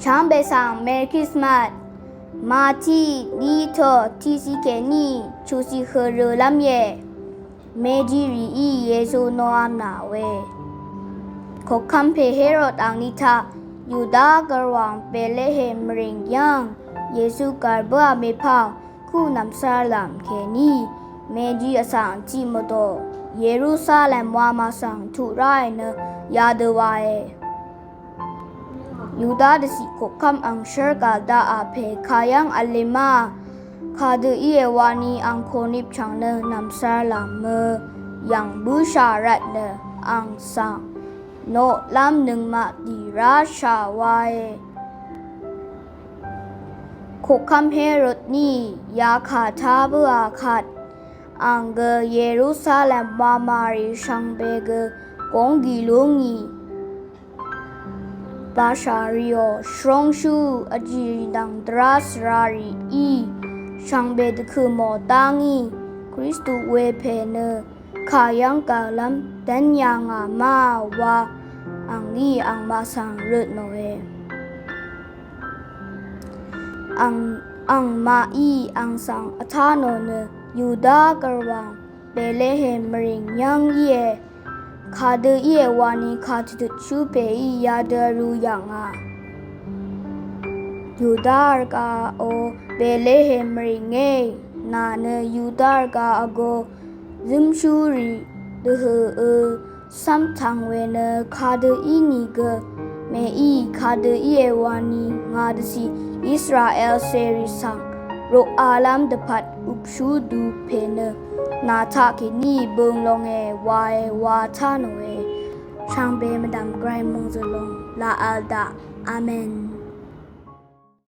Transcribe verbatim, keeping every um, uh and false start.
Shvngbe svng Merry Christmas. Mati ní tø tiqsiq kèní chuqsiq høq rølv́m íe. Mejirìí Yesu noamnà we. Koqkvm pè Herod angní taq Yuda gv̀rwàng Betlehem mvrìng yv́ng Yesu gv̀l bǿà mepvng kú nv̀msvr lv̀m kèní mèji vsvng tiq mvdò Yerusalem wamà svng tuq ráì nø yadø wae. Yuda dvciq koqkv́m angshv́r gv̀l daqà pè kayv́ng vlima kadø íe wani ang konip chv̀ng nø nv̀msvr lv̀m mø yv̀ng bǿshà rvt nø ang svng noqlv́m nøngmaq dì ráshà wae. Koqkv́m Herod ní yakà tá bǿà kvt ang gø Yerusalem wamàrì shvngbe gø góng gì lú ngì. Bashà rìò shróngshú vjìrì nvng dvrá svrarìí shvngbe dvkø̀ mò dá ngì Kristu we pè nø kayv́ng gv̀lv́m dv́n yà ngà má wa angí angmaq svng røtnòe. Ang, angmaqí ang svng vtá nò nø Yuda gv̀rwàng Betlehem mvrìng yv́ng íe. Kadø íe wani kàtutut shú pèí yadø vru yv̀ngà. Yuda rvgaq o Betlehem mvrìngé, nà nø Yuda rvgaq vgō zǿmshúrì dvhø̀ ø cv́mtvng we nø kadø ínìgø mèí kadø íe wani ngà dvcì Israel cèrì svng roqalv́m dvpvt upshú du pè nø nà taqkèní bøng longe wae wa tá nòe. Shvngbe mvdv̀m Gvray mòngzø̀l lòng laq v̄l daq. Amen.